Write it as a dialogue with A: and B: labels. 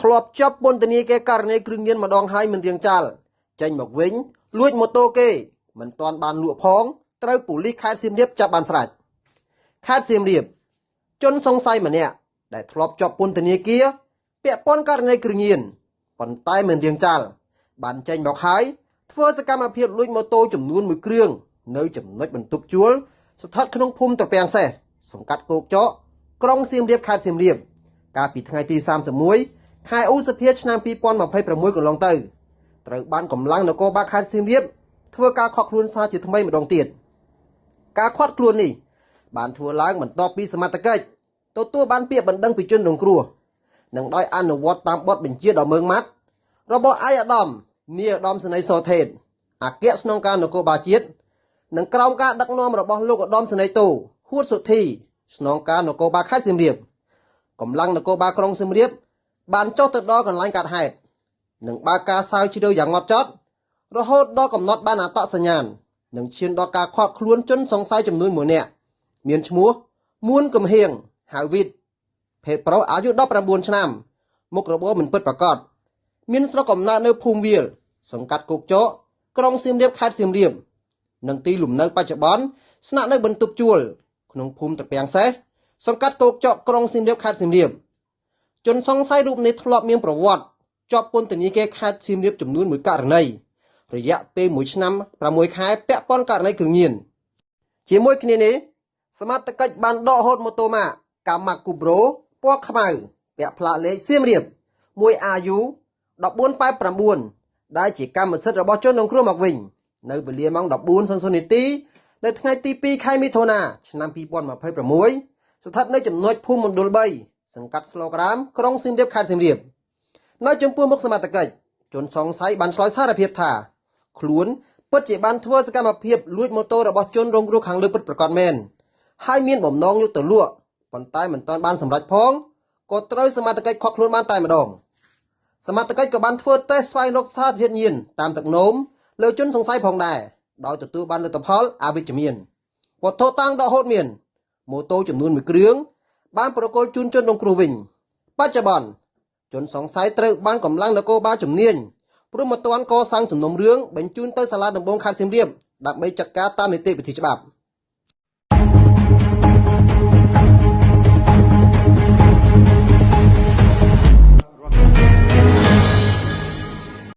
A: ធ្លាប់ជាប់ពន្ធនាគារករណីគ្រឿងញៀនម្ដងហើយមិនរៀងចាល់ចេញមកវិញលួចម៉ូតូគេមិនទាន់បានលក់ផងត្រូវប៉ូលីសខេត្តសៀមរាបចាប់បានស្រេចខេត្តសៀមរាបជនសង្ស័យម្នាក់ដែលធ្លាប់ជាប់ពន្ធនាគារពាក់ព័ន្ធករណីគ្រឿងញៀនប៉ុន្តែមិនរៀងចាល់បានចេញមកហើយធ្វើសកម្មភាពលួចម៉ូតូចំនួនមួយគ្រឿងនៅចំណុចបន្ទប់ជួលស្ថិតក្នុងភូមិត្រពាំងសេះសង្កាត់គោកចកក្រុងសៀមរាបខេត្តសៀមរាបកាលពីថ្ងៃទី31ខែឧសភាឆ្នាំ2026កន្លងទៅត្រូវបានកម្លាំងនគរបាលខេត្តសៀមរាបធ្វើការឃាត់ខ្លួនសារជាថ្មីម្ដងទៀតការឃាត់ខ្លួននេះបានធ្វើឡើងបន្ទាប់ពីសមត្ថកិច្ចទទួលបានពាក្យបណ្ដឹងពីជនរងគ្រោះនិងដោយអនុវត្តតាមបទបញ្ជាដ៏ម៉ឺងម៉ាត់របស់ឯកឧត្តមនាយឧត្តមសេនីយ៍សថេតអគ្គស្នងការនគរបាលជាតិនិងក្រោមការដឹកនាំរបស់លោកឧត្តមសេនីយ៍តូហួតសុធីស្នងការនគរបាលខេត្តសៀមរាបកម្លាំងនគរបាលក្រុងសៀមរាបបានចុះទៅដល់កន្លែងកើតហេតុនិងបើកការស្រាវជ្រាវយ៉ាងម៉ត់ចត់រហូតដល់កំណត់បានអត្តសញ្ញាណនិងឈានដល់ការឃាត់ខ្លួនជនសង្ស័យចំនួន1នាក់មានឈ្មោះមួនកំហៀងហៅវិតភេទប្រុសអាយុ19ឆ្នាំមុខរបរមិនពិតប្រាកដមានស្រុកកំណើតនៅភូមិវាលសង្កាត់គោកចកក្រុងសៀមរាបខេត្តសៀមរាបនិងទីលំនៅបច្ចុប្បន្នស្នាក់នៅបន្ទប់ជួលក្នុងភូមិត្រពាំងសេះសង្កាត់គោកចកក្រុងសៀមរាបខេត្តសៀមរាបជនសង្ស័យរូបនេះធ្លាប់មានប្រវត្តិជាប់ពន្ធនាគារខេត្តសៀមរាបចំនួនមួយករណីរយៈពេល1ឆ្នាំ6ខែពាក់ព័ន្ធករណីគ្រឿងញៀនជាមួយគ្នានេះសមត្ថកិច្ចបានដកហូតម៉ូតូម៉ាកកាម៉ាគូប្រូពណ៌ខ្មៅពាក់ផ្លាកលេខសៀមរាប 1AU 1489ដែលជាកម្មសិទ្ធិរបស់ជនរងគ្រោះមកវិញនៅវេលាម៉ោង14:00នាទីនៅថ្ងៃទី2ខែមិថុនាឆ្នាំ2026ស្ថិតនៅចំណុចភូមិមណ្ឌល3សង្កាត់ស្លក្រាមក្រុងសៀមរាបខេត្តសៀមរាបនៅចំពោះមុខសមត្ថកិច្ចជនសង្ស័យបានឆ្លើយសារភាពថាខ្លួនពិតជាបានធ្វើសកម្មភាពលួចម៉ូតូរបស់ជនរងគ្រោះខាងលើពិតប្រាកដមែនហើយមានបំណងយកទៅលក់ប៉ុន្តែមិនទាន់បានសម្រេចផងក៏ត្រូវសមត្ថកិច្ចឃាត់ខ្លួនបានតែម្ដងសមត្ថកិច្ចក៏បានធ្វើតេស្តស្វែងរកសារធាតុញៀនតាមទឹកនោមលើជនសង្ស័យផងដែរដោយទទួលបានលទ្ធផលអវិជ្ជមានវត្ថុតាងដកហូតមានម៉ូតូចំនួនមួយគ្រឿងបានប្រគល់ជូនជនរងគ្រោះវិញបច្ចុប្បន្នជនសង្ស័យត្រូវបានកម្លាំងនគរបាលជំនាញព្រមត្តនកសាងសំណុំរឿងបញ្ជូនទៅសាលាដំបងខេត្តសៀមរាបដើម្បីចាត់ការតាមនីតិវិធីច្បាប់។